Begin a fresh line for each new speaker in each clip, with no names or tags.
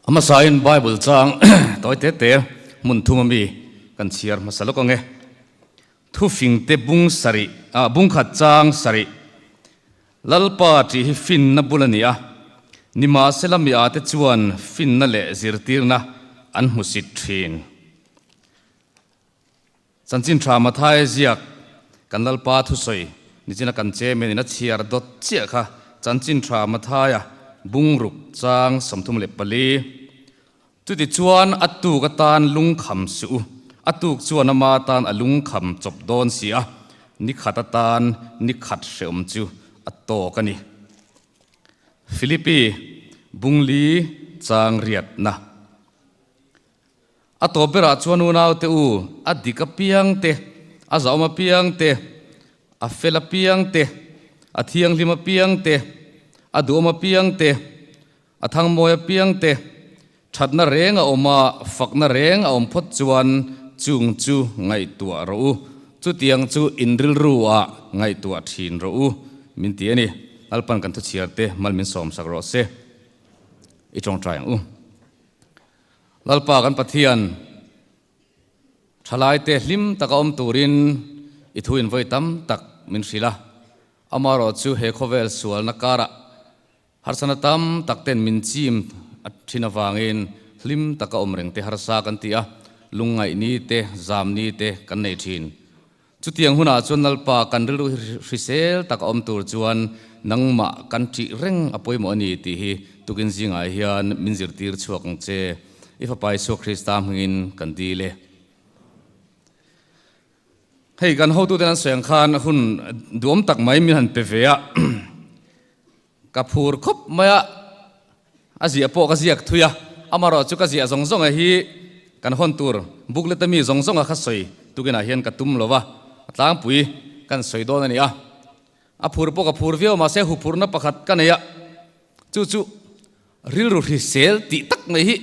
A hmasain Bible chang tawi te te hmun thum ami kan chhiar hmasa lawk ang e. Thufing te bung sarih, ah bungkhat chang sarih. Lalpa tih hi finna bul a ni a, nimahsela mi ate chuan finna leh zirtirna an hmusit thin. Chanchin tha Mathaia ziak kan Lalpa thusawi nichina kan chairman in a chhiar dawt chiah kha Chanchin tha Mathaia bungruk chang 34. Chutichuan a tuk atan lungkham suh u, a tuk chuan ama atan a lungkham chawp dawn si a, ni khat atan ni khat hrehawm chu a tawk a ni. Philippi bungli chang riatna. A tawp berah chuan unaute u, a dik apiang te, a zahawm apiang te, a fel apiang te, a thianghlim apiang te, a duhawm apiang te, a thangmawi apiang te, thatna reng a awm a, fakna reng a awm phawt chuan chung chu ngaihtuah rawh u. Chutiang chu in rilru ah ngaihtuah thin rawh u, min ti a ni. Lalpan kan thuchhiar te mal min sawmsak rawh se. I tawngtai ang u. Lalpa kan Pathian, thalaite hlim taka awm turin i thu in vawi tam tak min hrilh a, amaherawh chu he khawvel sualna karah harsana tam tak ten min chim a thin avangin hlim taka awm reng te harsa kan ti a, lungngaih ni te, zam ni te kan nei thin. Chutiang hunah chuan Lalpa kan rilru hi hrisel tak a awm tur chuan nangmah kan ṭih reng a pawimawh a ni tih hi tukin zingah hian min zirtir chhuak ang che. I Fapa Isua Krista hmingin kan dil e. Hei kan hotuten an sawi ang khan hun duhawm tak mai min han pe ve a, ka phur khawp mai a, a ziah pawh ka ziak thui a, amaherawh chu ka ziah zawng zawng hi kan hawn tur booklet a mi zawng zawnga kha sawi tukinah hian ka tum lo va, a tlangpui kan sawi dawn a ni a, a phur pawh ka phur viau mahse huphurna pakhat ka nei a, chu chu rilru hrisel tih tak mai hi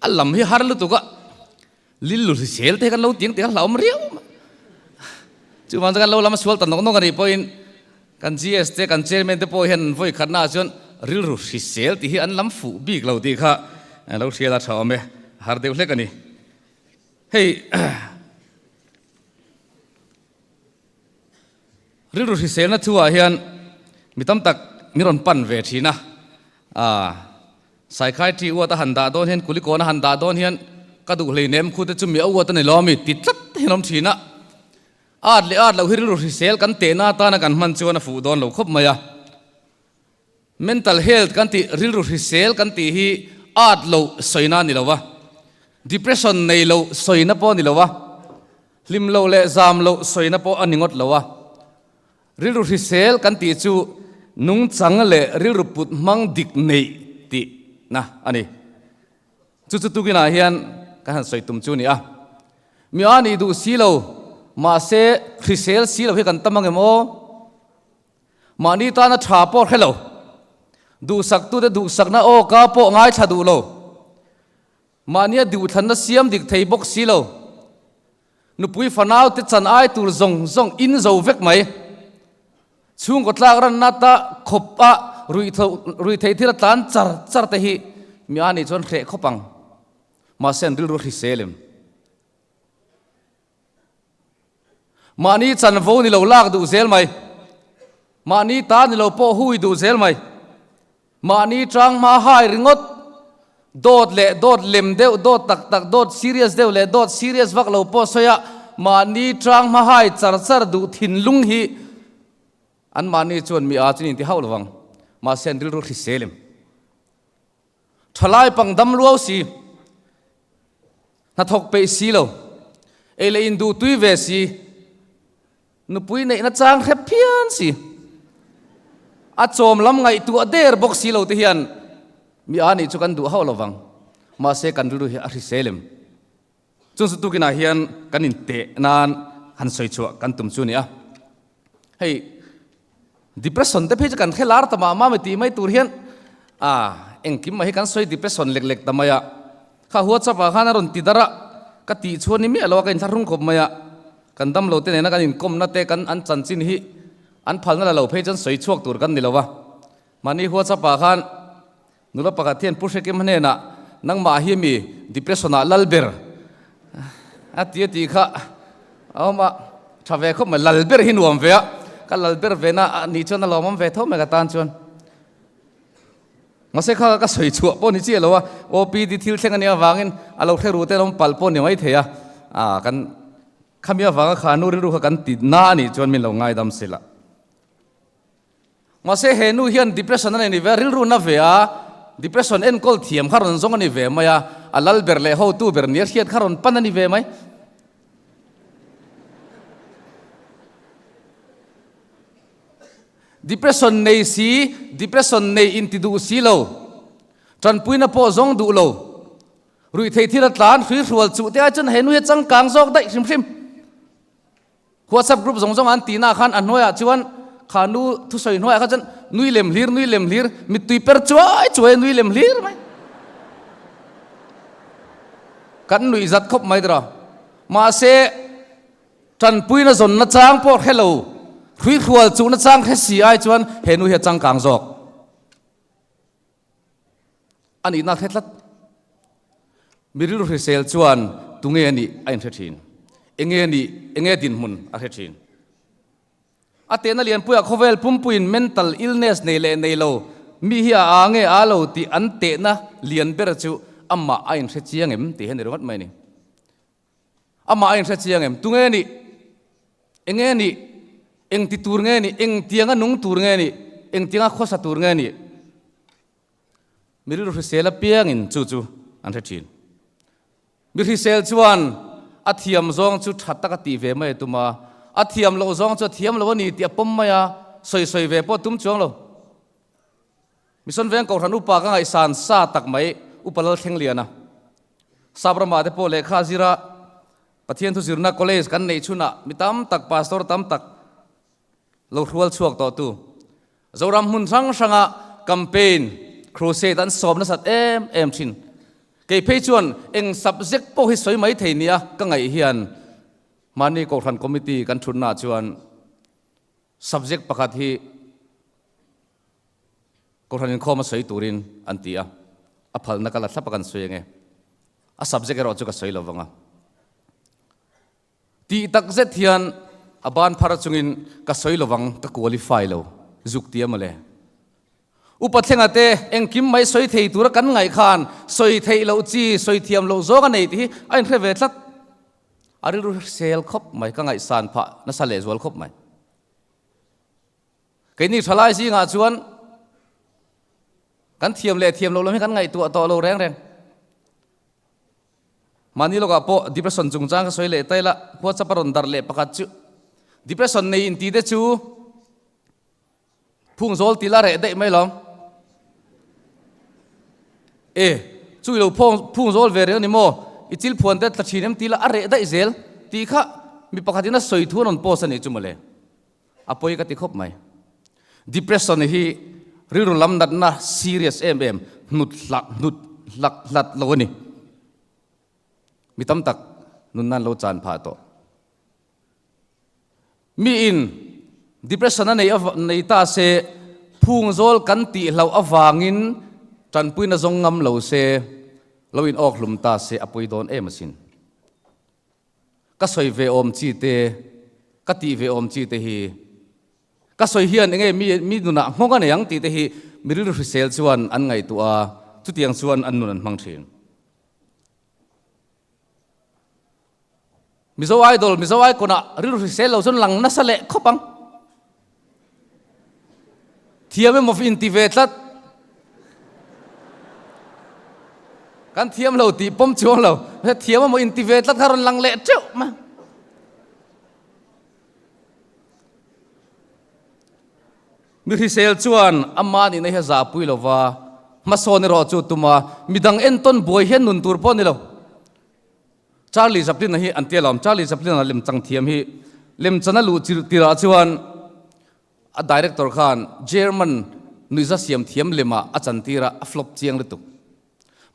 a lam hi har lutuk a, lillu hrisel te hi kan lo tiang tih a hlauhawm riau mai, chuvang chuan kan lo lam a sual ta nawk nawk a nih pawhin Kan GS te, kan Chairman te pawh hian vawi khatnaah chuan rilru hrisel tih hi an lam fuh bik lo tih kha lo hriat a tha awm e, a har deuh hlek a ni. Hei rilru hriselna thuah hian mi tam tak mi rawn pan ve thin a, psychiatry uat a han dah dawn hian, kulikawn a han dah dawn hian ka duh hleinem khu te chu mi a uat a ni lo ami ti tlat hian awm thin a. At leh at loh hi rilru hrisel kan tehna atana kan hman chuan a fuh dawn lo khawp mai a. Mental health kan tih, rilru hrisel kan tih hi at loh sawina a ni lo a, depression nei loh sawina pawh a ni lo a, hlim loh leh zam loh sawina pawh a ni ngawt lo a. Rilru hrisel kan tih chu nungchang leh rilru put hmang dik neih tihna a ni. Chu chu tukinah hian kan han sawi tum chu a ni a. Mi a nih duh si lo, mahse hrisel si lo hi kan tam ang em aw? Mahni tana tha pawh hre lo, duhsaktute duhsakna aw ka pawh ngaithla duh lo, mahnia duhthlanna siam dik thei bawk si lo, nupui fanaute chan ai tur zawng zawng in zo vek mai. Chhungkaw tlak ranna ta khawp a ruih theih thil a tlan char char te hi mi a nih chuan hreh khawp ang. Mahse an rilru hrisel em? Mahni chanvo ni lo lak duh zel mai. Mahni ta ni lo pawh hui duh zel mai. Mahni tang hma hai ringawt, dawt leh dawt lem deuh, dawt tak tak, dawt serious deuh leh dawt serious vak lo pawh sawi a, mahni tang hma hai char char duh thinlung hi an mahni chuan mi a chu ni inti hauh lovang. Mahse an rilru hrisel em? Thalai pang dam luau si, hnathawk peih si lo, ei leh in duh tui ve si, Nupui neihna chang hre phian si, a chawm lam ngaihtuah der bawk si lo te hian mi a nih chu kan duh hauh lovang. Mahse kan rilru hi a hrisel em? Chung chu tukinah hian kan inteh nan han sawi chhuah kan tum chu a ni a. Hei depression te phei chu kan hre lar ta mah mah mai tih mai tur hian a engkim mai hi kan sawi depression lek lek ta mai a. Kha WhatsApp ah khan a rawn ti darh a, ka tih chhuan ni miah lo a ka inthlahrung khawp mai a. Kan damlo te nena kan inkawmna te kan an chanchin hi an phalna la lo phei chuan sawi chhuak tur kan ni lo va. Mahni WhatsApp ah khan nula pakhat hian Pu Hrekim hnenah Nangmah hi mi depression ah lal ber a ti a tih kha a awm a, tha ve khawp mai, lal ber hi nuam ve a, ka lal ber ve na a nih chuan a lawmawm ve tho mai ka tan chuan. Mahse kha ka sawi chhuah pawh ni chiah lo a, OPD thil thleng a nih avangin a lo hre ru te an awm palh pawh ni mai thei a, ah kan khami avanga kha nu rilru kha kan ti na a nih chuan min lo ngaidam sela. Mahse he nu hian depression a nei ni ve a, rilru na ve a, depression enkawl thiam kha rawn zawng a ni ve mai a, a lal ber leh hotu ber nia hriat kha rawn pan a ni ve mai. Depression nei si, depression nei inti duh si lo, tanpuina pawh zawng duh lo, ruihtheih thil a tlan hrui hrual chuh te ai chuan he nu hi a changkang zawk daih hrim hrim. WhatsApp group zawng zawng an tihna khan a hnuaiah chuan kha nu thusawi hnuaiah kha chuan nui lem hlir nui lem hlir mittui per chuai chuai nui lem hlir mai. Kan nuih zat khawp mai tiraw. Mahse tanpuina zawnna chang pawh hre lo, hruihrual chuhna chang hre si ai chuan he nu hi a changkang zawk. A nihna hre tlat. Mi rilru hrisel chuan tunge a nih a inhre thin. Enge a nih, enge dinhmun a hre thin. A tehna lianpuiah khawvel pumpuiin mental illness nei leh nei lo mi hi a aa nge aa lo tih an tehna lian ber chu amah a inhre chiang em tih hi a ni ringawt mai a ni. Amah a inhre chiang em? Tunge nih? Enge nih? Engti tur nge nih? Engtianga nung tur nge nih? Engtianga khawsa tur nge nih? Mi rilru hrisel apiangin chu chu an hre thin. Mi hrisel chuan a thiam zawng chu tha taka tih ve mai a tum a, a thiam loh zawng chu a thiam lo a ni tih a pawm mai a, sawi sawi ve pawh a tum chuang lo. Mission Veng Kohhran upa ka ngaihsan sa tak mai Upa Lalthlengliana. Sap ramah te pawh lehkha zira Pathian thu zirna college kan neih chhunah mi tam tak pastor tam tak lo hrual chhuak tawh tu Zoram hmun hrang hranga campaign crusade an sawm nasat em em thin. Kei phei chuan eng subject pawh hi sawi mai thei nia ka ngaih hian mahni Kohhran committee kan thutnaah chuan subject pakhat hi Kohhran inkhawm a sawi turin an ti a, a phalna ka la thlap a kan sawi ange. A subject erawh chu ka sawi lo vang a. Tih tak zet hian a ban phar chungin ka sawi lo vang, ka qualify lo zuk ti a mawle. Upa thlenga te engkim mai sawi thei tura kan ngaih khan sawi theih loh chi, sawi thiam loh zawng a nei tih hi a inhre ve tlat. A rilru hrisel khawp mai, ka ngaihsan phah nasa lehzual khawp mai. Keini thalai zingah chuan kan thiam leh thiam loh lam hi kan ngaihtuah tawh lo reng reng. Mahni lawkah pawh depression chungchang ka sawi leh ta ila, WhatsApp a rawn darh leh pakhat chu depression nei inti te chu phung zawl tila reh daih mai lawm. E, chu i lo phung zawl ve reng a ni maw? I chil phuan te tla thin em tila a reh daih zel tih kha mi pakhatin a sawi thu a rawn post a nih chu mawle. A pawi ka ti khawp mai. Depression hi rilru lam natna serious em em hnut hlak hnut hlak hlat lo a ni. Mi tam tak nunna an lo chan phah tawh. Mi in depression a nei nei ta se phung zawl kan tih hlauh avangin tanpuina zawng ngam lo se lo in awk hlum ta se a pawi dawn em asin. Ka sawi ve awm chi te, ka tih ve awm chi te hi, ka sawi hian enge mi mi nunah nghawng a nei ang tih te hi mi rilru hrisel chuan an ngaihtuah a, chutiang chuan an nun an hmang thin. Mizo Idol, Mizo Icon ah rilru hrisel lo chuan lang nasa leh khawp ang. Thiam emaw inti ve tlat. Kan thiam lo tih pawm chuang lo. Thiam emaw inti ve tlat kha rawn lang leh teuh mai. Mi hrisel chuan ama nihna hi a zahpui lo va, hmasawn erawh chu tuma midang entawn buai hian nun tur pawh a ni lo. Charlie Chaplin-a hi an tia lawm. Charlie Chaplin-a lemchang thiam hi lemchan a luh tirah chuan a director khan German nuihza siam thiam lemah a chantir a, a flop chiang lutuk.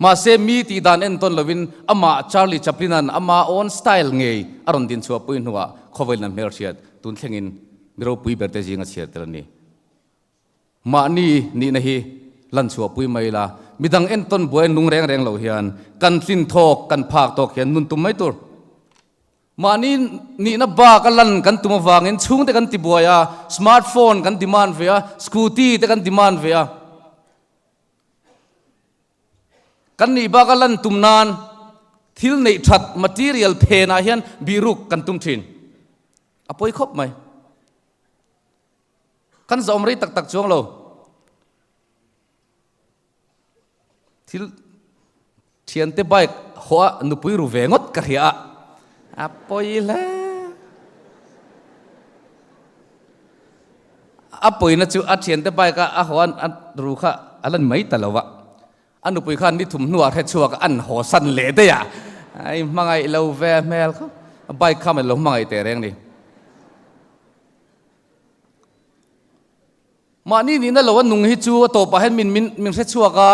Mahse mi tih dan entawn lovin amah Charlie Chaplin-a'n ama own style ngei a rawn din chhuahpui hnuah khawvelin an hmelhriat tun thlengin mi ropui ber te zinga chhiar tel a ni. Mahni nihna hi lan chhuahpui mai la, Midang entawn buai nung reng reng lo hian kan tlin thawk, kan phak tawk hian nun tum mai tur. Mahni nihna bak a lan kan tum avangin chhungte kan tibuai a, smart phone kan demand ve a, scooty te kan demand ve a. Kan nih bak a lan tum nan thil neih that material phenah hian bihruk kan tum thin. A pawi khawp mai. Kan zawm rei tak tak chuang lo. Thil thiante bike hawh a nupui ru ve ngawt ka hria a, a pawi hle. A pawina chu a thiante bike a a haw a ru kha a la ni mai ta lo a. A nupui khan ni thum hnuah hre chhuak a an haw san leh daih a, i hmangaih lo ve hmel kha, bike kha lo hmangaih teh reng ni. Mahni nihna lo a nung hi chu a tawpah hian min min min hre chhuak a,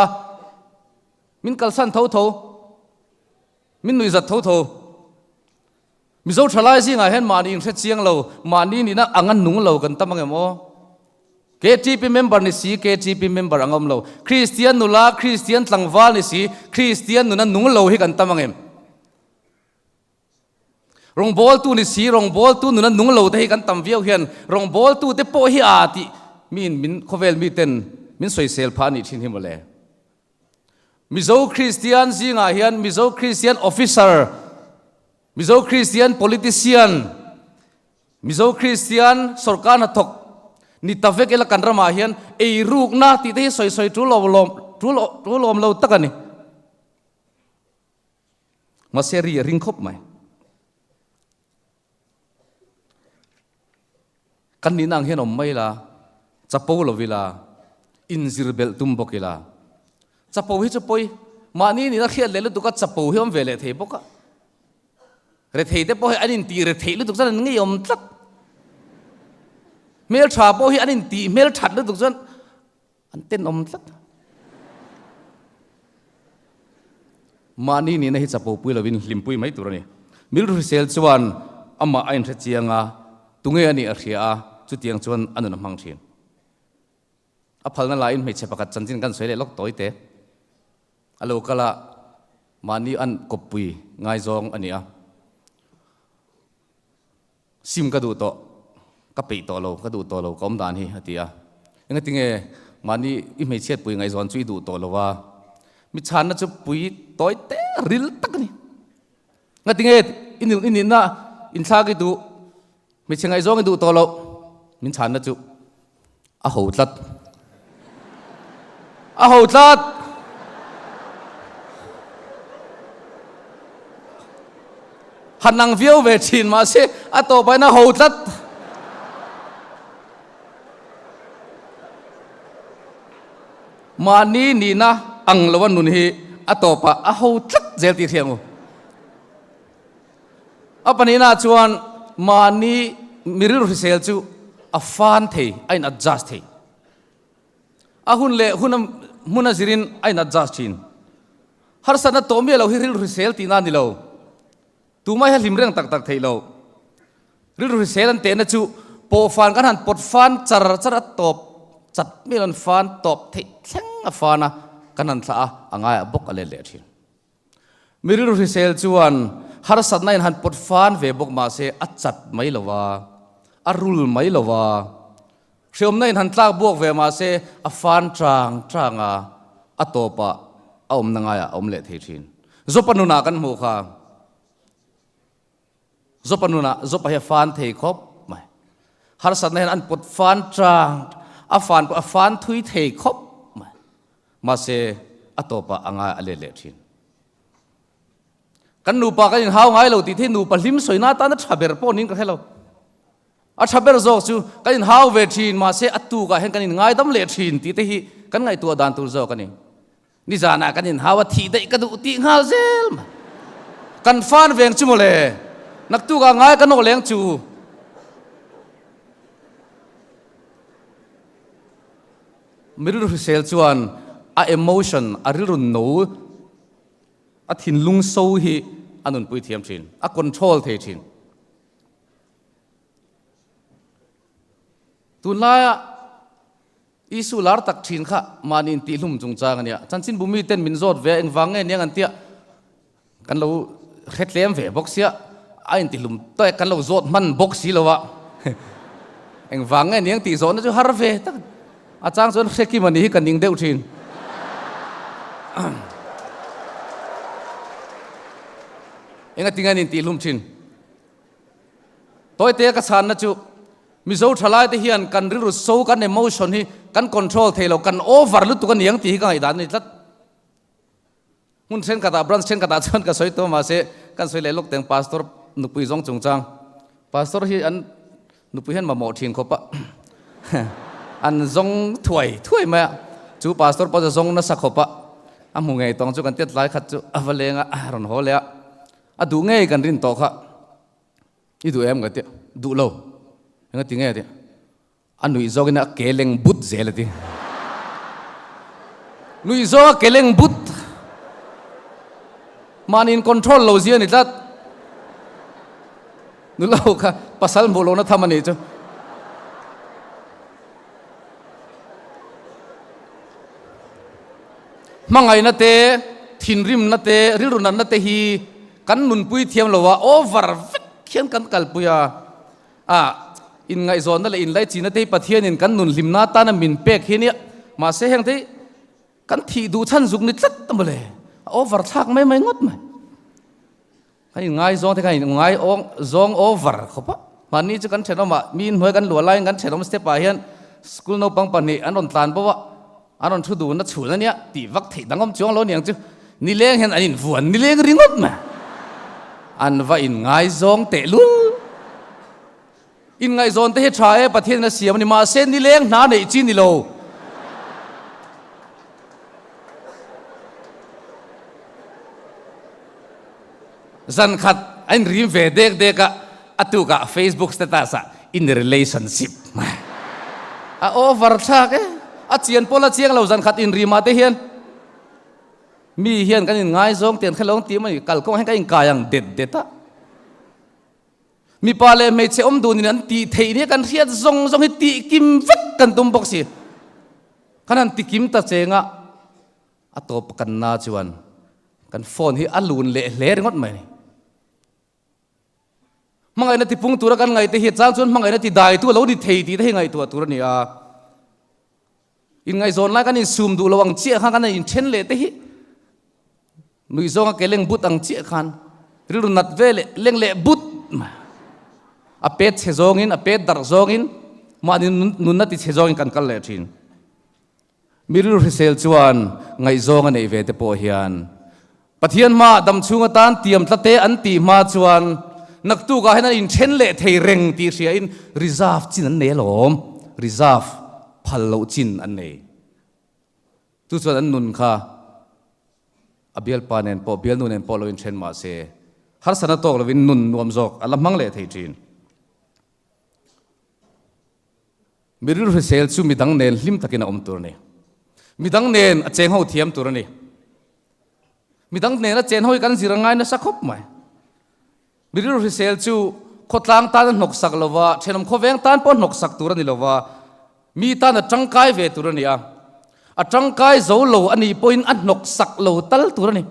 min kalsan tho tho, min nuihzat tho tho. Mizo thalai zingah hian mahni inhre chiang lo, mahni nihna anga nung lo kan tam ang em aw? KTP member ni si, KTP member ang awm lo. Kristian nula, Kristian tlangval ni si, Kristian nuna nung lo hi kan tam ang em? Rawngbawltu ni si, rawngbawltu nuna nung lo te hi kan tam viau hian rawngbawltu te pawh hi aa tih miin min khawvel miten min sawisel phah a nih thin hi mawle. Mizo Kristian zingah hian Mizo Kristian Officer, Mizo Kristian Politician, Mizo Kristian sorkar hnathawk ni ta vek ila kan ramah hian eirukna tih te hi sawi sawi tul awm lawm tul tul awm lo tak a ni. Mahse ri a ring khawp mai. Kan nihna ang hian awm mai ila, chapo lo ila, inzir belh tum bawk ila. Chapo hi chu pawi, mahni nihna hriat leh lutuk a chapo hi awm ve leh thei bawk a. Rethei te pawh hi an intih retheih lutuk chuan an ngeiawm tlat. Hmeltha pawh hi an intih hmelthat lutuk chuan An tenawm tlat. Mahni nihna hi chapo pui lovin hlimpui mai tur a ni. Milru hrisel chuan amah a inhre chiang a, tunge a nih a hria a, chutiang chuan a nun a hmang thin. A phalna laiin hmeichhe pakhat chanchin kan sawi leh lawk tawi te. A lo kal a, mahni an kawppui ngaizawng a ni a. Sim ka duh tawh, ka peih tawh lo, ka duh tawh lo ka awm dan hi, a ti a. Engatinge mahni i hmeichhiat pui ngaihzawn chu i duh tawh lo a? Mi chhanna chu pui tawi te ril tak a ni. Engatinge i i nihna inthlak i duh, hmeichhe ngaihzawng i duh tawh loh? Min chhanna chu A ho tlat. A ho tlat! Han ang viau ve thin mahse a tawp ain a ho tlat. Mahni nihna ang lo a nun hi a tawpah a ho tlat zel tih hriat ang u. A pahnihna chuan mahni mi rilru hrisel chu a fan thei, a in adjust thei. A hun leh hun hmun a zirin a in adjust thin. Harsatna tawh miah lo hi rilru hrisel tihna a ni lo. Tumah hi a hlim reng tak tak theih lo. Rilru hrisel an tehna chu pawhfan kan han pawt fan char char a tawp chat miah lo an fan tawp theih thleng a fan a, kan han thlah a, a ngaiah bawk a let leh thin. Mi rilru hrisel chuan harsatna in han pawt fan ve bawk mah se a chat mai lo va, a rul mai lo va. Hreawmna in han tlak buak ve mah se a fan chang chang a, a tawpah a awmna ngaiah a awm leh thei thin. Zopa nunah kan hmuh kha. Zopa nunah Zopa hi a fan thei khawp mai. Harsatna hian an pawt fan chang, a fan pawh a fan thui thei khawp mai. Mahse, a tawpah a ngai a let leh thin. Kan nupa kan inhau ngai lo tih thei nupa hlim sawina atan a tha ber pawh niin ka hre lo. A tha ber zawk chu kan inhau ve thin, mahse a tukah hian kan inngaidam leh thin tih te hi kan ngaihtuah dan tur zawk a ni. Nizanah kan inhau a thih daih ka duh tih nghal zel mai. Kan fan veng chu mawle, naktukah ngai ka nawh leng chu. Mi rilru hrisel chuan a emotion, a rilru no, a thinlung so hi a nunpui thiam thin, a control thei thin. Tunlaia. Issue lar tak thin kha mahni intihhlum chungchang a nia. Chanchinbu miten min zawt ve a, engvang nge niang an tia kan lo hre tlem ve bawk sia, a intihlum tawk kan lo zawt hman bawk si lo a, engvang nge niang tih zawhna chu har ve tak a chang chuan hre kim a ni hi ka ning deuh thin. Engatinge an intihlum thin? Tawite ka chhanna chu Mizo thalaite hian kan rilru so kan emotion hi kan control thei lo, kan over lutuk a niang tih hi ka ngaihdan a ni tlat. Hmun thenkhatah branch thenkhatah chuan ka sawi tawh mahse kan sawi leh lawk teng pastor nupui zawng chungchang. Pastor hi an nupui hian mamawh thin khawp a an zawng thuai thuai mai a, chu pastor pawh chu zawng nasa khawp a, a hmu ngei tawng chu kan tiat lai khat chu a va leng a, a rawn haw leh a, a duh ngei kan rin tawh kha. I duh em ka ti, duh lo. Enga ti nge a ti, a nuih zawkin a ke leng but zel a ti. Nuih zawk a ke leng but. Mahni in control lo zia a ni tlat. Nula ho kha pasal hmuh lohna tham a nih chu. Hmangaihna te, thinrimna te, rilru natna te hi Kan nunpui thiam lo a, over vek hian kan kalpui a, a inngaihzawnna leh inlaichinna te hi Pathianin kan nun hlimna atana min pek hi a nia, mahse heng te hi kan thih duh chhan zuk ni tlat a mawle, a over thlak mai mai ngawt mai. Kan inngaizawng te khan inngai zawng over khawp a, mahni chu kan thenawmah mi inhnuai kan luah laiin kan thenawm step ah hian school naupang pahnih an rawn tlan bo a, An rawn thu dun a chhun a nia tih vak theih dang awm chuang lo niang chu nileng hian an invuan nileng ringawt mai. An va inngaizawng teh lul. Inngaihzawn te hi tha e Pathian in a siam a ni mahse nileng hna neih chi ni lo. Zan khat a inrim ve dek dek a, a tukah Facebook status ah in relationship a over thlak e. A chian pawl a chiang lo zan khat inrim ah te hian mi hian kan inngaizawng tiang khelawng tih mai kalkawngah hian ka inkai ang det det a. Mipa leh hmeichhe awm dunin an tih theih nia kan hriat zawng zawng hi tih kim vek kan tum bawk si. Kan han ti kim ta cheng a. A tawp kan na chuan kan phone hi a lun leh hle ringawt mai a ni. Hmangaihna tipung tura kan ngaihte hi chang chuan hmangaihna ti dai tu a lo ni thei tih te hi ngaihtuah tur a ni a. Inngaihzawn lai kan insum duh lo ang chiah khan kan inthen leh te hi nuih zawnga ke leng but ang chiah khan rilru nat ve leh leng leh but a pet chhe zawngin a pet darh zawngin mahni nunna ti chhe zawngin kan kal leh thin. Mi rilru hrisel chuan ngaihzawng a neih ve te pawh hian Pathian hmaah dam chhung atan tiam tlate an tih hma chuan naktukah hian an inthen leh thei reng tih hriain reserve chin an nei alawm, reserve phal loh chin an nei. Chu chuan an nun kha a bialpa nen pawh bialnu nen pawh lo inthen mah se harsatna tawk lovin nun nuam zawk a la hmang leh thei thin. Mi rilru hrisel chu midang nen hlim takin a awm tur a ni. Midang nen a cheng ho thiam tur a ni. Midang nen a chen ho hi kan zir a ngai nasa khawp mai. Mi rilru hrisel chu khawtlang tan a hnawksak lo va, thenawm khawveng tan pawh a hnawksak tur a ni lo va, mi tan a tangkai ve tur a ni a. A tangkai zo lo a nih pawhin a hnawksak lo tal tur a ni.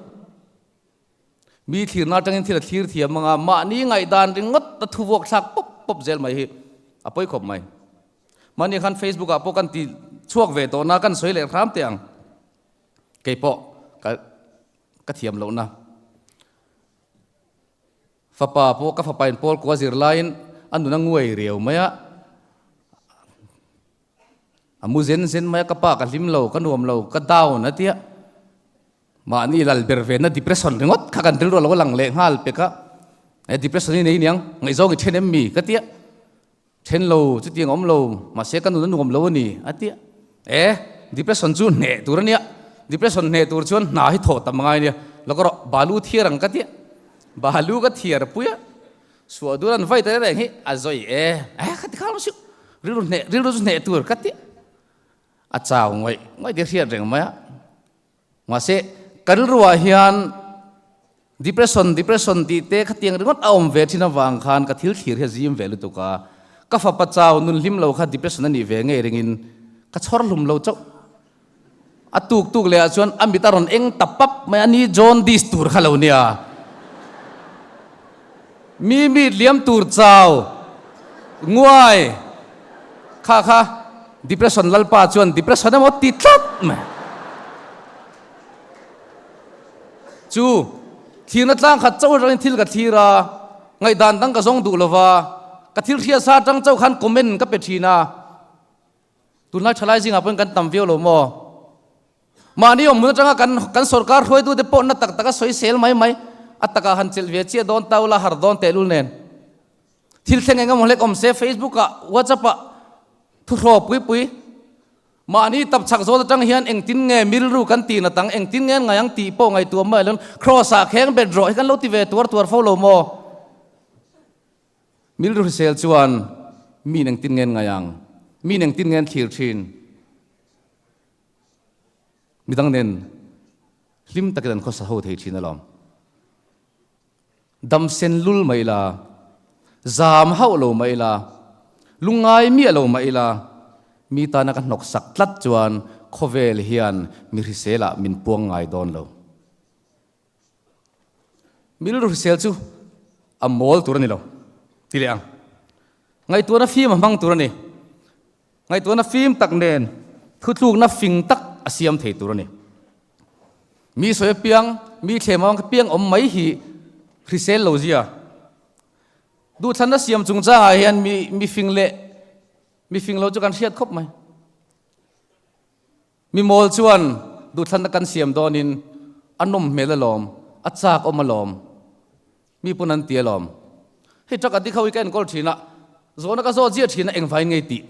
Mi thlirna atangin thil a thlir thiam anga mahni ngaihdan ringawt a thuvuak thlak pawp pawp zel mai hi a pawi khawp mai. Mahni khan Facebook ah pawh kan ti chhuak ve tawh na kan sawi leh hram teh ang. Kei pawh ka ka thiam lohna. Fapa pawh ka fapa in pawl kua zir laiin a nun a nguai riau mai a. A mu zen zen mai a ka pa ka hlim lo ka nuam lo ka down a tia. Mahni lal ber ve na depression ringawt kha kan rilru a lo lang leh nghal pek a, e depression hi nei niang ngaihzawng i then em mi ka tia, then lo chutiang a awm lo mahse ka nun a nuam lo a ni a tia, e depression chu hneh tur a nia, depression hneh tur chuan hna hi thawh tam angai a nia, lo ka rawh balu thiar ang ka tia, balu ka thiar pui a, suah dur an vai ta reng hi a zawi e, e ka ti khang siu rilru hneh rilru chu hneh tur ka tia, a chau ngawih ngawih te hriat reng mai a. Mahse, ka rilruah hian depression, depression tih te khatiang ringawt a awm ve thin avang khan ka thil thlir hi a zim ve lutuk a. Ka fapa chau nun hlim lo kha depression a nih ve ngei ringin Ka chhawr hlum lo chauh. A tuk tuk leh ah chuan a mit a rawn eng ta pap mai a, ni jaundice tur kha lo nia. Mi mit liam tur chau nguai kha kha depression lalpa chuan depression emaw ti tlat mai. Chu thirna tlang khat chauh atangin thil ka thlir a, ngaihdan dang ka zawng duh lova, ka thil hriatsa atang chauh khan comment ka pe thin a. Tunlai thalai zingah pawhin kan tam viau lo maw? Mahni awm hmun atanga kan kan sorkar hruaitute pawh na tak taka sawi sel mai mai, a takah han chelh ve chiah dawn tau la har dawn tehlul nen. Thil thleng eng emaw hlek awm se Facebook ah, WhatsApp ah thuhraw pui pui. Mahni tap chhak zawl atang hian engtin nge milru kan tih nat ang, engtin nge an ngai ang tih pawh ngaihtuah mai lo Cross ah kheng bet rawh hi kan lo ti ve tuar tuar fo lo maw? Milru hrisel chuan mi nengtin ngen ngai ang, mi nengtin ngen thlir thin. Midang nen hlim takin an khawsa ho thei thin alawm. Dam sen lul mai ila, zam hauh lo mai ila, lungngai miah lo mai ila, mi tana ka hnawk sak tlat chuan khawvel hian mi hriselah min puang ngai dawn lo. Milru hrisel chu a mawl tur a ni lo ti leh ang. Ngaihtuahna fim a hmang tur a ni. Ngaihtuahna fim tak nen thutlukna fing tak a siam thei tur a ni. Mi sawi apiang, mi thlem avang apiang awm mai hi hrisel lo zia. Duhthlanna siam chungchangah hian mi mi fing leh mi fing lo chu kan hriat khawp mai. Mi mawl chuan duhthlanna kan siam dawnin a nawm hmel alawm, a chak awm alawm, mi pawn an ti alawm. Hei truck a dikho hi ka enkawl thin a, zawhna ka zawt ziah thin a engvai ngei tih.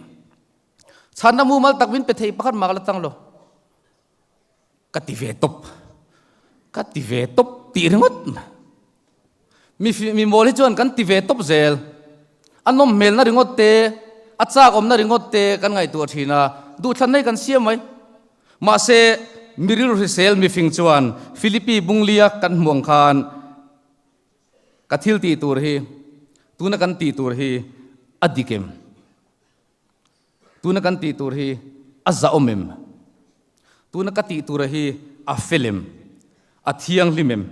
Chhanna mumal tak min pe thei pakhat mah ka la tang lo. Ka ti ve tawp, ka ti ve tawp tih ringawt. Mi mi mawl hi chuan kan ti ve tawp zel. A nawm hmelna ringawt te, a chak awmna ringawt te kan ngaihtuah thin a, duhthlanna hi kan siam mai. Mahse, mi rilru hrisel mifing chuan Philippi Bunglia kan hmuh ang khan ka thil tih tur hi, tuna kan tih tur hi a dik em? Tuna kan tih tur hi a zahawm em? Tuna ka tih tura hi a fel em? A thianghlim em?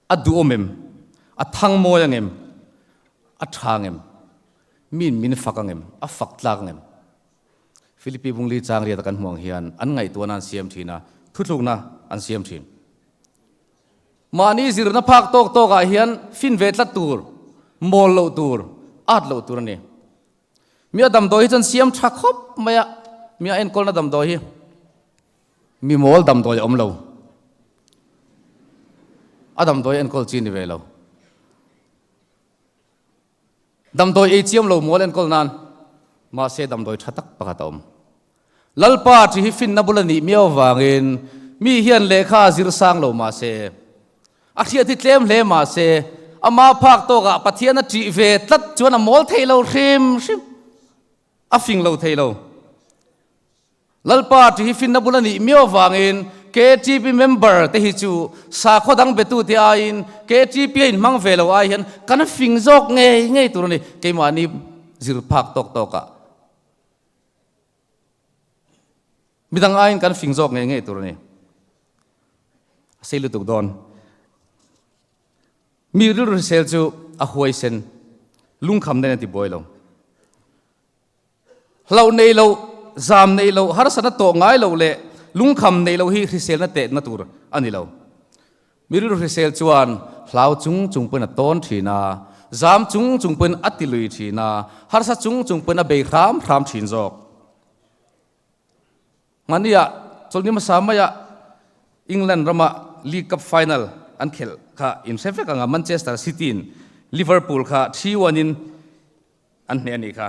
A duhawm em? A thang mawi ang em? A tha ang em? Miin min fak ang em? A fak tlak ang em? Philippi Bungli chang riata kan hmuh ang hian an ngaihtuahna an siam thin a, thuthlukna an siam thin. Mahni zirna phak tawk tawkah hian fin ve tlat tur, mawl loh tur, at loh tur a ni. Mi a damdawi hi chuan siam tha khawp mai a, mi a enkawlna damdawi hi mi mawl damdawi a awm lo. A damdawi enkawl chi ni ve lo. Damdawi ei chiam lo mawl enkawl nan mahse damdawi tha tak pakhat a awm. Lalpa chi hi finna bul a nih miau avangin mi hian lehkha a zir sang lo mahse, a hriat hi tlem hle mahse, ama phak tawkah Pathian a ṭih ve tlat chuan a mawl thei lo hrim hrim, a fing lo thei lo. Lalpa ṭi hi finna bul a nih miau avangin KTP member te hi chu sakhaw dang betute aiin KTP a inhmang ve lo ai hian kan fing zawk ngei ngei tur a ni, keimahni zir phak tawk tawkah. Midang aiin kan fing zawk ngei ngei tur a ni. A sei lutuk dawn. Mi rilru hrisel chu a huaisen, lungkham nen a ti buai lo. Hlauh nei lo, zam nei lo, harsatna tawh ngai lo leh lungkham nei lo hi hriselna tehna tur a ni lo. Mi rilru hrisel chuan hlau chung chung pawhin a tawn thin a, zam chung chung pawhin a ti lui thin a, harsa chung chung pawhin a bei hram hram thin zawk. Hmaniah chawlhni hmasa maiah England rama League Cup final an khelh kha inhre vek ang a, Manchester City-in Liverpool kha 3-1 in An hneh a nih kha.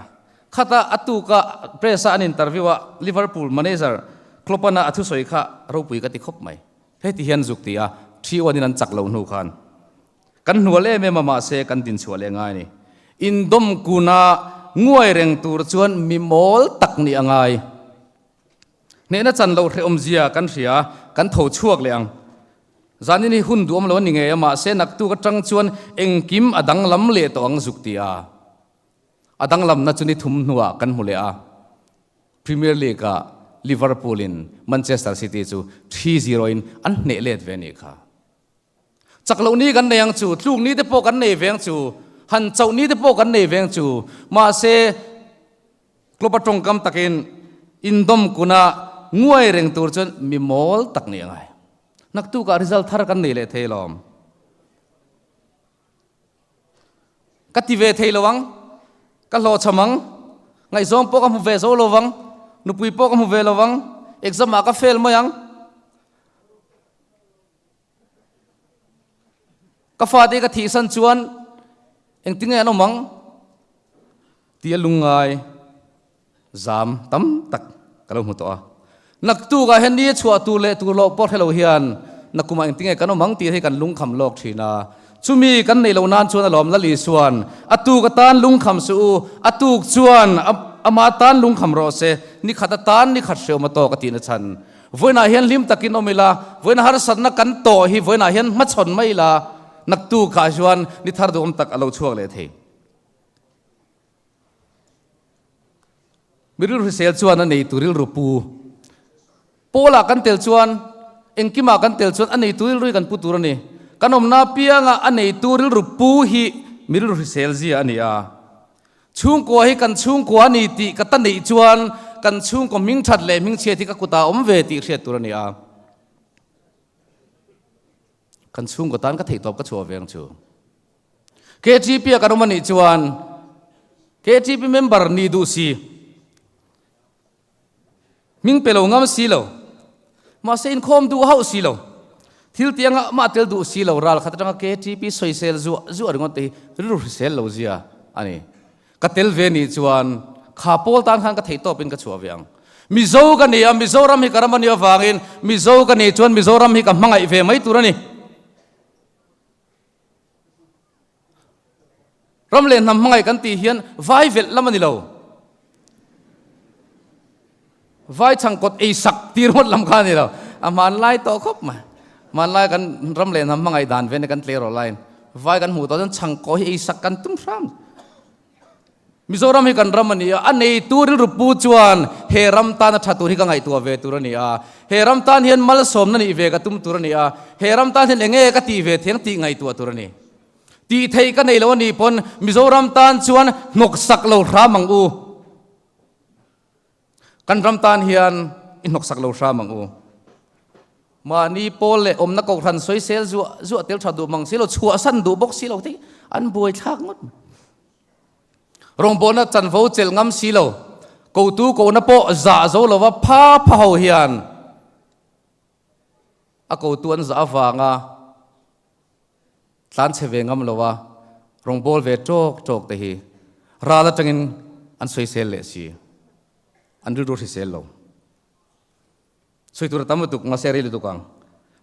Khata a tuka press a an interview a Liverpool manager Klopp-an a thusawi kha ropui ka ti khawp mai. Heti hian zuk ti a, thi uanin an chak lo hnu khan kan hnual em em a mahse kan dinchhuah leh ngai a ni. Indawm kuna nguai reng tur chuan mi mawl tak nih a ngai. Hnehna chan lo hrehawmzia kan hria, kan tho chhuak leh ang. Zanin hi hun duhawm lo a ni ngei a, mahse naktuk atang chuan engkim a danglam leh tawh ang zuk ti a. A danglamna chu ni thum hnuah kan hmu leh a. Premier League-ah. Liverpool in Manchester City chu 3-0 in an hneh let ve nih kha. Chak loh ni kan nei ang chu, tluk ni te pawh kan nei ve ang chu, han chauh ni te pawh kan nei ve ang chu. Mahse, Klopp a tawngkam takin indawm kuna nguai reng tur chuan mi mawl tak nih a ngai. Naktukah result thar kan nei leh thei lawm. Ka ti ve thei lo ang, ka hlawhchham ang, ngaihzawng pawh ka hmu ve zo lo vang, nupui pawh ka hmu ve lo vang, exam ah ka fail mai ang. Ka fate ka thihsan chuan engtinge an awm ang tia lungngai zam tam tak ka lo hmu tawh a. Naktukah hian ni a chhuah tur leh tur loh pawh hre lo hian nakumah engtinge kan awm ang tih hi kan lungkham lawk thin a. Chumi kan neih loh nan chuan alawm Lali chuan a tuk atan lungkham suh u, a tuk chuan ama tan lungkham rawh se, ni khat atan ni khat hreawm a tawk a tihna chhan. Vawiinah hian hlim takin awm ila, vawiin harsatna kan tawh hi vawiinah hian hmachhawn mai ila, naktukah chuan ni thar duhawm tak a lo chhuak leh thei. Mi rilru hrisel chuan a neitu rilru pu. Pawlah kan tel chuan, engkimah kan tel chuan a neitu rilru hi kan pu tur a ni. Kan awmna apianga a neitu rilru pu hi mi rilru hrisel zia a ni a. Chhungkua hi kan chhungkua a ni tih ka ta neih chuan kan chhungkaw hming that leh hming chhiat hi ka kutah awm ve tih hriat tur a ni a. Kan chhungkaw tan ka theihtawp ka chhuah ve ang chu. KTP a kan awm a nih chuan KTP member ni duh si. Hming pe lo ngam si lo. Mahse inkhawm duh hauh si lo. Thil tianga mah tel duh si lo ral khat atanga KTP sawisel zuah zuah ringawt te hi rilru hrisel lo zia a ni. Ka tel ve nih chuan kha pawl tan khan ka theih tawpin ka chhuah ve ang. Mizo ka ni a, Mizoram hi ka ram a nih avangin Mizo ka nih chuan Mizoram hi ka hmangaih ve mai tur a ni. Ram leh hnam hmangaih kan tih hian vai velh lam a ni lo. Vai chhangkawt ei sak tir ngawt lam kha a ni lo. A hmanlai tawh khawp mai. Hmanlai kan ram leh hnam hmangaih dan ven kan tleirawl laiin vai kan hmuh tawh chuan chhangkaw hi ei sak kan tum hram. Mizoram hi kan ram a ni a, a neitu rilru pu chuan he ram tana tha tur hi ka ngaihtuah ve tur a ni a, he ram tan hian malsawmna nih ve ka tum tur a ni a, he ram tan hian enge ka tih ve theng tih ngaihtuah tur a ni. Tih theih ka nei lo a nih pawn Mizoram tan chuan hnawksak lo hram ang u. Kan ram tan hian i hnawksak lo hram ang u. Mahni pawl leh awmna kohhran sawisel zuah zuah tel tha duh mang si lo, chhuahsan duh bawk si lo te hi an buaithlak ngawt mai. Rawngbawlna chanvo chelh ngam si lo, kotu kohna pawh zah zo lova pha pha ho hian a kotu an zah avanga tlan chhe ve ngam lova rawngbâwl ve ṭawk ṭawk te hi ral aṭangin an sawisel leh si, an rilru hrisel lo. Sawi tur a tam lutuk, mahse a rei lutuk ang.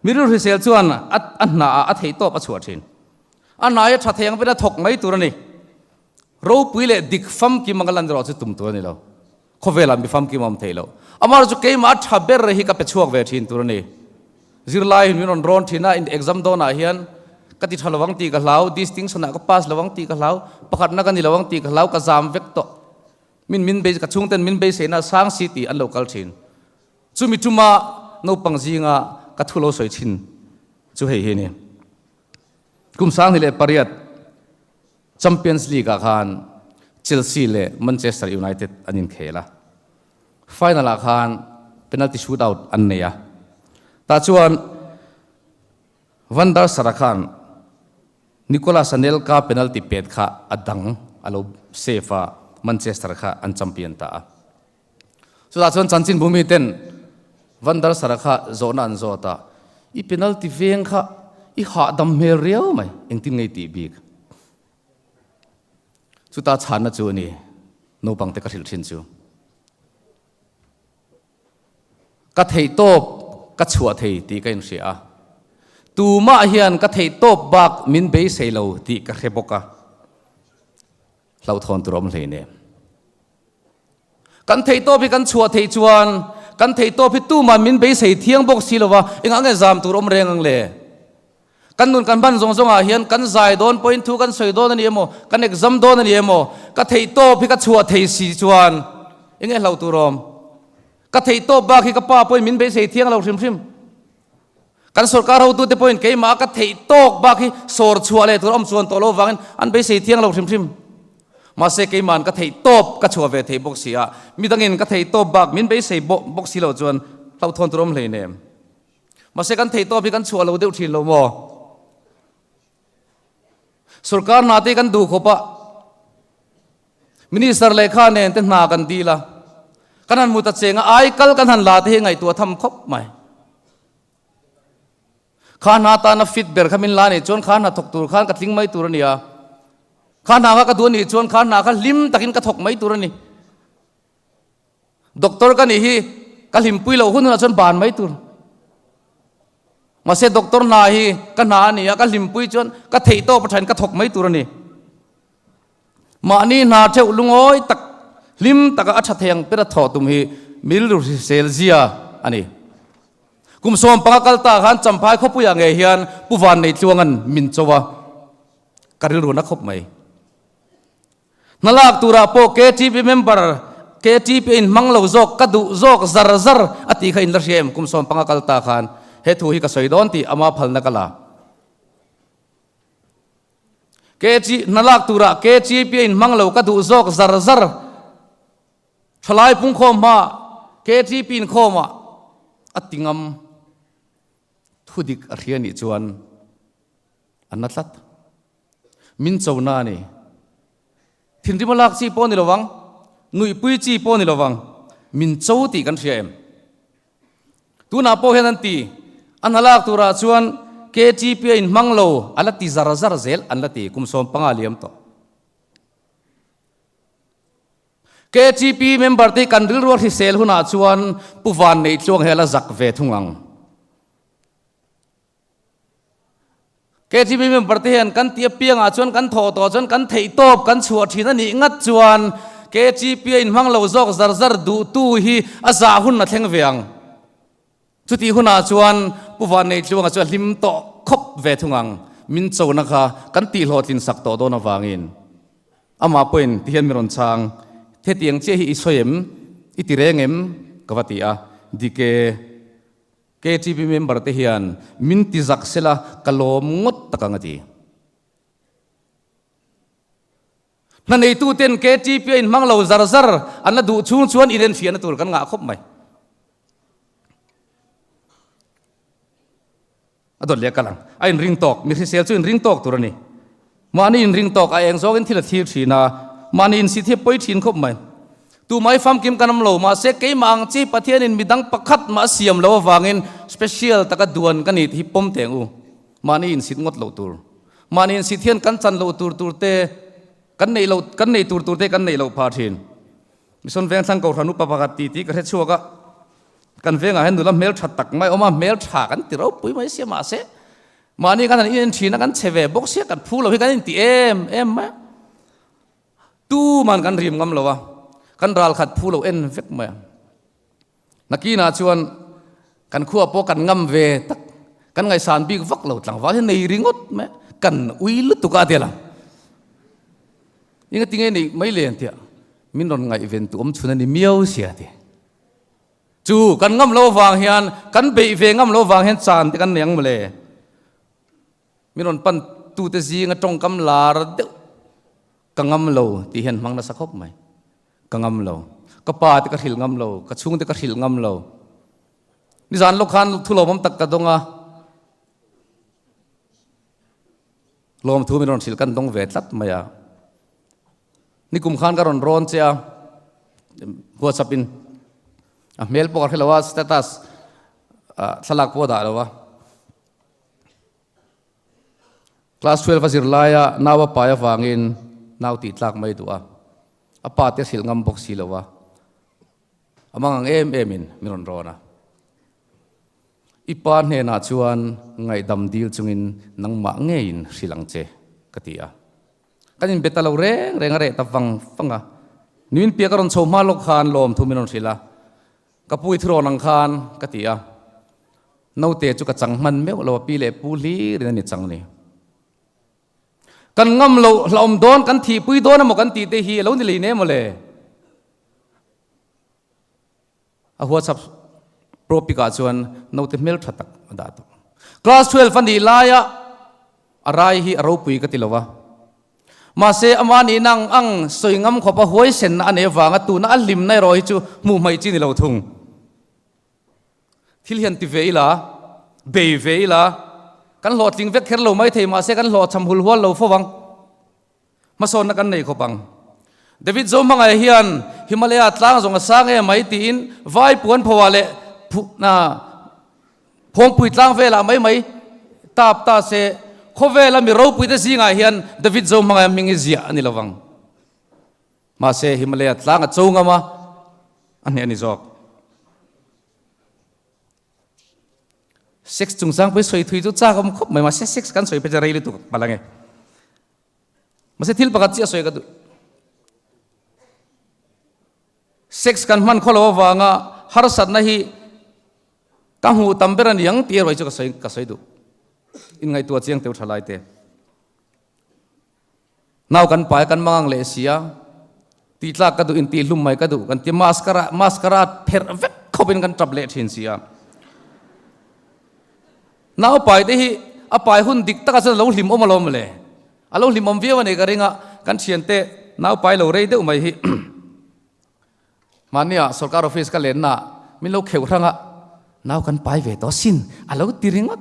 Mi rilru hrisel chuan a a hnaah a theih tawp a chhuah thin. A hna hi a tha thei ang vel a thawk mai tur a ni. Ropui leh dik famkim anga lan erawh chu tum tur a ni lo. Khawvelah mi famkim a awm thei lo. Amaherawh chu keimah a tha ber hi ka pe chhuak ve thin tur a ni. Zirlai min rawn rawn thin a, exam dawnah hian ka ti tha lo ang tih ka hlau, distinction ah ka pass lo ang tih ka hlau, pakhatna ka ni lo ang tih ka hlau, ka zam vek tawh. Min min bei ka chhungten min beiseina sang si tih an lo kal thin. Chumi tuma naupang zinga ka thu lo sawi thin chu hei hi a ni. Kum 2008 Champions League ah khan Chelsea leh Manchester United an inkhel a. Final ah khan penalty shootout an nei a. Tah chuan Van der Sar-a khan Nicolas Anelka penalty pet kha a dang a lo save a, Manchester kha an champion ta a. Chutah chuan chanchinbu miten Van der Sar-a kha zawhna an zawt a, I penalty veng kha i hahdam hmel riau mai, engtin nge i tih bik? Chuta chhanna chu a ni, naupangte ka hrilh thin chu. Ka theihtawp ka chhuah thei tih ka inhria a, tumah hian ka theihtawp bak min beisei lo tih ka hre bawk a, hlauhthawn tur a awm hleinem. Kan theihtawp hi kan chhuah theih chuan kan theihtawp hi tuman min beisei thiang bawk si lo va, engah nge zam tur awm reng ang le? Kan nun kan hman zawng zawngah hian kan zai dawn pawhin thu kan sawi dawn a ni emaw, kan exam dawn a ni emaw, ka theihtawp hi ka chhuah thei si chuan eng nge hlauh tur awm? Ka theih tawp bak hi ka pa pawhin min beisei thiang lo hrim hrim. Kan sorkar hotute pawhin keimah ka theih tawk bak hi sawr chhuah leh tur a awm chuan tawh lo avangin an beisei thiang lo hrim hrim. Mahse keima'n ka theih tawp ka chhuah ve thei bawk si a, midangin ka theih tawp bak min beisei bawk si lo chuan hlauhthawn tur a awm hleinem. Mahse kan theih tawp hi kan chhuah lo deuh thin lo maw? Sorkar hna te kan duh khawp a, Minister lehkha nen te hna kan dil a, kan han hmu ta cheng a, ai kal kan han la te hi ngaihtuah tham khawp mai. Kha hna tana fit ber kha min la nih chuan kha hna thawk tur khan ka tling mai tur a ni a, kha hna kha ka duh a nih chuan kha hna kha hlim takin ka thawk mai tur a ni. Doctor ka nih hi ka hlimpui loh hun hunah chuan ban mai tur. Mahse doctor hna hi ka hna a ni a, ka hlimpui chuan ka theih tawp athain ka thawk mai tur a ni. Mahni hna theuh lungawi tak hlim taka a tha thei ang ber a thawh tum hi milru hrisel zia a ni. Kum 15 kal ta khan Champhai khawpuiah ngei hian Pu Vanneitluanga'n min cho a, ka rilru na khawp mai. Hna lak turah pawh KTP member KTP a inhmang lo zawk ka duh zawk zar zar a tih kha in la hria em? Kum 15 kal ta khan he thu hi ka sawi dawn tih ama phalna ka la. KT hna lak turah KTP a inhmang lo ka duh zawk zar zar thalai pungkhawm hma KTP inkhawmah a ti ngam thudik a hria nih chuan a na tlat. Min cho na a ni. Thinrim a lak chi pawh a ni lovang, nuihpui chi pawh a ni lovang, min cho tih kan hria em? Tunah pawh hian an ti, a hna lak turah chuan KTP a inhmang lo, a la ti zar zar zel an la ti, kum 15 a liam tawh. KTP member te kan rilru a hrisel hunah chuan Pu Vanneih Tluang hi a la zak ve thung ang. KTP member te hian kan tih apiangah chuan kan thawh tawh chuan kan theih tawp kan chhuah thin a nih ngat chuan KTP a inhmang lo zawk zar zar duhtu hi a zah hun a thleng ve ang. Chutih hunah chuan Pu Vanneitluanga chu a hlim tawh khawp ve thung ang. Min chona kha kan tihhlawhtlin sak tawh dawn avangin amah pawhin tihian min rawn chhang, Hetiang chiah hi i sawi em? I ti reng em? ka va ti a, Dike. KTP member te hian min ti zak sela ka lawm ngawt tak ang a ti. Hna neitu ten KTP a inhmang lo zar zar an la duh chhung chuan inenfiahna tur kan ngah khawp mai. A dawt leh kal ang. A inring tawk, mi hrisel chu inring tawk tur a ni. Mahni inring tawk a eng zawngin thil a thlir thin a, mahni insit hi a pawi thin khawp mai. Tumah i famkim kan awm lo, mahse keimah ang chi Pathianin midang pakhat mah a siam lo avangin special taka duan ka ni tih hi pawm teh ang u. Mahni insit ngawt loh tur. Mahni insit hian kan chan loh tur tur te, kan neih loh, kan neih tur tur te kan neih loh phah thin. Mission Vengthlang Kohhran upa pakhat titi ka hre chhuak a, kan vengah hian nula hmeltha tak mai a awm a, hmeltha kan ti ropui mai sia mahse Mahni kan han inen thin a, kan chhe ve bawk sia, kan phu lo hi kan inti em em mai a. Tuman kan rim ngam lo a, kan ral khat phu lo en vek mai a. Nakinah chuan kan khuah pawh kan ngam ve tak, kan ngaihsan bik vak lo tlangval hi nei ringawt mai a, kan ui lutuk a a ti a lang. Enga tinge neih mai le an ti a, min rawn ngaihven tu awm chhun a ni miau sia a ti. Chu kan ngam lo vang hian, kan beih ve ngam lo vang hian chan te kan nei ang mawle. Min rawn pan tute zinga tawngkam lar deuh ka ngam lo tih hian hmang nasa khawp mai. Ka ngam lo. Ka pa te ka hrilh ngam lo, ka chhung te ka hrilh ngam lo. Nizan lawk khan thu lawmawm tak ka dawng a. Lawmthu min rawn hrilh kan dawng ve tlat mai a. Nikum khan ka rawn rawn che a, WhatsApp in a hmel pawh ka hre lo a, status thlalak pawh a dah lo a. Class 12 a zir laia nau a pai avangin nau tih tlak mai duh a, a pa te hrilh ngam bawk si lo a, a mang ang em em in min rawn rawn a. I pa hnenah chuan ngaihdam dil chungin nangmah ngeiin hrilh ang che ka ti a. Kan inbe ta lo reng reng a reh ta vang vang a. Nuin piak a rawn chho hma lawk khan lawm thu min rawn hrilh a. Ka pu i thurawn ang khan ka ti a. Naute chu ka chang hman meuh lo a pi leh pu hlir in a ni chang ni. Kan ngam loh hlauhawm dawn kan thihpui dawn emaw kan tih te hi a lo ni lei ne maw le. A WhatsApp pro pic ah chuan naute hmeltha tak a dah tawh. Class 12 a nih laia a rai hi a ropui ka ti lo a. Mahse ama nihna ang ang sawi ngam khawpa huaisenna a nei avanga tuna a hlimna erawh hi chu hmuh hmaih chi ni lo thung. Thil hian ti ve ila, bei ve ila, kan hlawhtling vek kher lo mai thei mahse kan hlawhchham hul hual lo fo vang. Hmasawnna kan nei khawp ang. David Zohmangaih hian Himalaya tlang zawng a sang em mai tiin vai puan phoah leh phawngpui tlang velah mai mai tap ta se khawvela mi ropuite zingah hian David Zohmangaih hming hi ziah a ni lovang. Mahse Himalaya tlang a cho ngam a, a hneh a ni zawk. Sex chungchang pawh hi sawi thui chu chak awm khawp mai mahse sex kan sawi phei chu rei lutuk palh ange. Mahse thil pakhat chiah sawi ka duh. Sex kan hman khawlo avanga harsatna hi ka hmuh tam ber a ni ang tih erawh hi chu ka sawi ka sawi duh. Inngaihtuah chiang teu tha lai te. Nau kan pai kan mangang leh si a, tih tlak ka duh in tih hlum mai ka duh kan ti mascara mascara pherh vek khawp in kan tap leh thin si a. Nau pai te hi a pai hun dik takah chuan a lo hlim awm alawm le. A lo hlim awm viau a ni ka ring a, kan thiante nau pai lo rei deuh mai hi mahnia sorkar office ka lenna min lo kheuh hrang a, nau kan pai ve tawh sin a lo ti ringawt.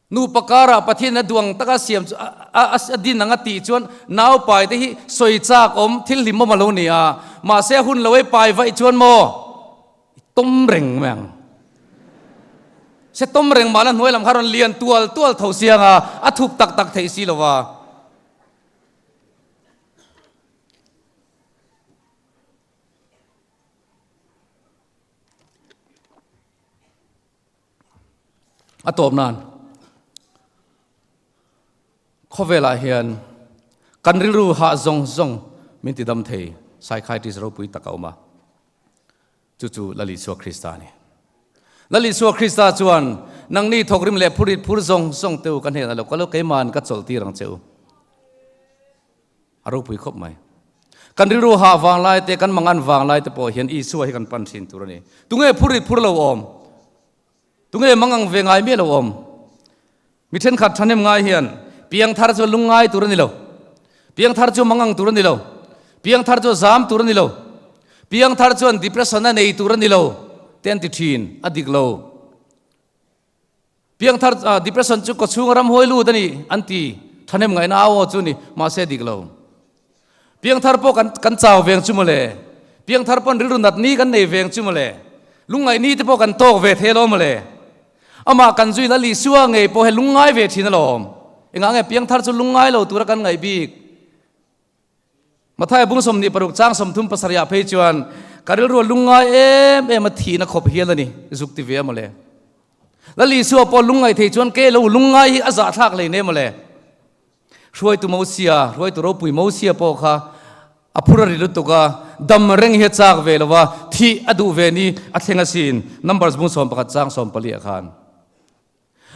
Nupa karah Pathian a duang taka siam chu a din ang a tih chuan naupai te hi sawi chak awm thil hlimawm a lo ni a, mahse a hun lo ei pai vaih chuan maw i tawm reng mai ang. Se tawm reng mahla hnuai lam kha rawn lian tual tual tho siang a, a thup tak tak theih si lo va. A tawp nan khawvelah hian kan rilru hah zawng zawng min ti dam thei psychiatrist ropui tak a awm a, chu chu Lal Isua Krista a ni. Lal Isua Krista chuan nangni thawkrim leh phurit phur zawng zawng te u ka hnenah lo kal u, keima'n ka chawlh tir ang che u. A ropui khawp mai. Kan rilru hah vang lai te, kan mangan vang lai te pawh hian Isua hi kan pan thin tur a ni. Tunge phur rit phur lo awm? Tunge mangang ve ngai miah lo awm? Mi thenkhat thahnem ngai hian piangthar chu lungngai tur a ni lo. Piangthar chu mangang tur a ni lo. Piangthar chu zam tur a ni lo. Piangthar chuan depression a nei tur a ni lo te an ti thin, a dik lo. Piangthar depression chu kawchhung ram hawi lut a ni an ti thahnem ngaihna au aw chu ni mahse dik lo. Piangthar pawh kan kan chau veng chu mawle. Piangthar pawn rilru nat ni kan nei veng chu mawle. Lungngaih ni te pawh kan tawk ve thei alawm mawle. Amah kan zui Lal Isua ngei pawh he lungngai ve thin alawm. Engah nge piangthar chu lungngai lo tura kan ngaih bik? Mathaia bung 26 chang 37 ah phei chuan ka rilru a lungngai em em a thihna khawp hial a ni, zuk ti ve a mawle. Lal Isua pawh lungngaih thei chuan ke lo lungngai hi a zahthlak hlei ne mawle. Hruaitu Mosia, hruaitu ropui Mosia pawh kha a phur a ri lutuk a, dam reng hi a chak ve lo va, thih a duh ve ni a thleng asin, Numbers bung 11 chang 14 ah khan.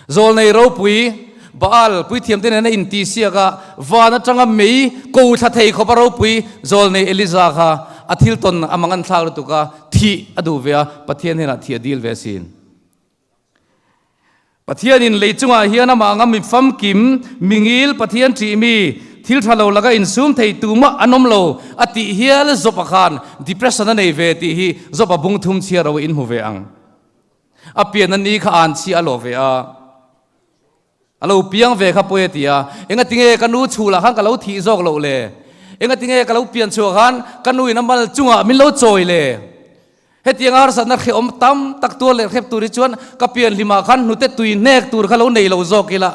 Zawlnei ropui Baal puithiamte nena intihsiak a, van atanga mei ko thla thei khawpa ropui zawlnei Eliza kha a thil tawn a mang an thlak lutuk a, thih a duh ve a, Pathian hnenah thih a dil ve asin. Pathianin lei chungah hian amah anga mi famkim, mi ngil, Pathian ṭih mi, thil ṭha lo laka insum thei tumah an awm lo a tih hial Job-a khan depression a nei ve tih hi Job-a bung thum chhiar ro in hmu ve ang. A pian a ni kha an chhi a lawh ve a, a lo piang ve kha pawi a ti a, engatinge ka nu chhulah khan ka lo thih zawk loh le? Engatinge ka lo pian chhuah khan ka nu in a mal chungah min lo chawi le? Hetianga harsatna hrehawm tam tak tuar leh hrep tur hi chuan ka pian hlimah khan hnute tui hnek tur kha lo nei lo zawk ila.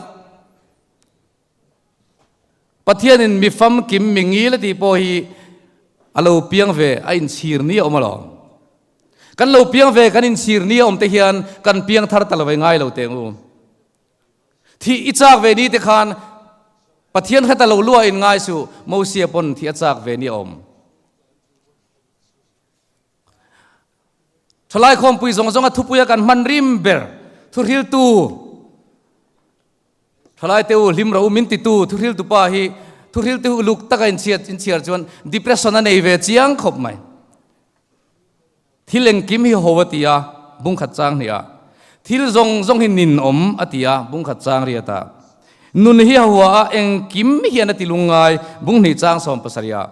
Pathianin mi famkim mi ngil a tih pawh hi a lo piang ve a inchhir ni a awm alawm. Kan lo piang ve kan inchhir ni a awm te hian kan piang thar ta lo ve ngai lo teng u. Thih i chak ve ni te khan Pathian hre ta lo lua in ngai suh Mosia pawn thih a chak ve ni a awm. Thalai khawmpui zawng zawnga thupuia kan hman rim ber thuhriltu Thalai te u hlim ro min titu thuhriltu pa hi thuhriltu uluk taka inchhiat inchhiar chuan depression a nei ve chiang khawp mai. Thil engkim hi ho a ti a, bung khat chang hnih ah. Thil zawng zawng hi nin awm a ti a, bung khat chang riat ah. Nun hi a hua a, engkim hian a ti lungngai, bung hnih chang 70 ah.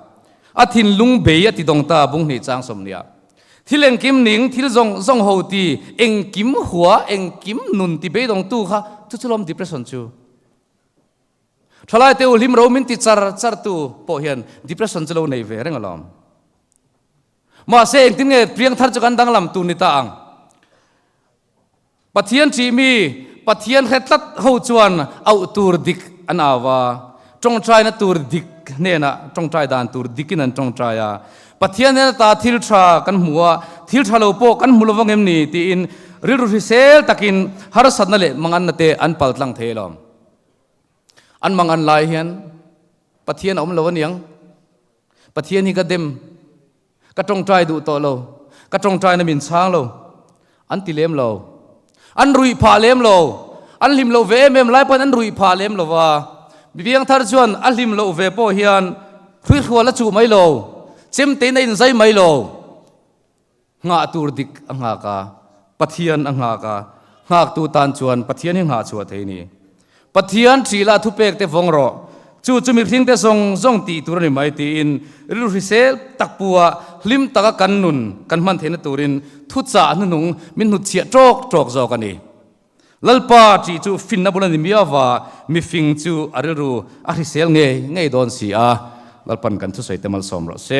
A thinlung bei a ti dawng ta, bung hnih chang 20 ah. Thil engkim ning, thil zawng zawng ho ti, engkim hua, engkim nun ti beidawngtu kha chu chu lawm depression chu. Thalai te u hlim ro min ti char char tu pawh hian depression chu lo nei ve reng alawm. Mahse engtin nge piangthar chu kan danglam tur ni ta ang? Pathian ṭihmi, Pathian hre tlat ho chuan auh tur dik an au a, ṭawngṭaina tur dik hnenah ṭawngṭai dan tur dikin an ṭawngṭai a. Pathian hnen ata thil ṭha kan hmu a, thil ṭha lo pawh kan hmu lovang em ni tiin rilru hrisel takin harsatna leh manganna te an paltlang thei alawm. An mangan lai hian Pathian a awm lo aniang. Pathian hi ka dem, ka tawngtai duh tawh lo, ka tawngtaina min chhang lo, an ti lem lo. An ruih phah lem lo. An hlim loh ve em em lai pawhin an ruih phah lem lo va. Bibiang thar chuan a hlim loh ve pawh hian hruihrual a chuh mai lo, chemtein a inzai mai lo. Nghah tur dik a nghak a, Pathian a nghak a, nghaktu tan chuan Pathian hi nghah chhuah thei a ni. Pathian ṭhihlah thupek te vawng rawh, chu chu mihring te zawng zawng tih tur a ni mai tiin rilru hrisel tak pu a hlim taka kan nun kan hman theihna turin thuchah hnuhnung min hnutchhiah ṭawk ṭawk zawk a ni. Lalpa ṭih chu finna bul a ni miau va, mifing chu a rilru a hrisel ngei ngei dawn si a, Lalpan kan thusawi te malsawm rawh se.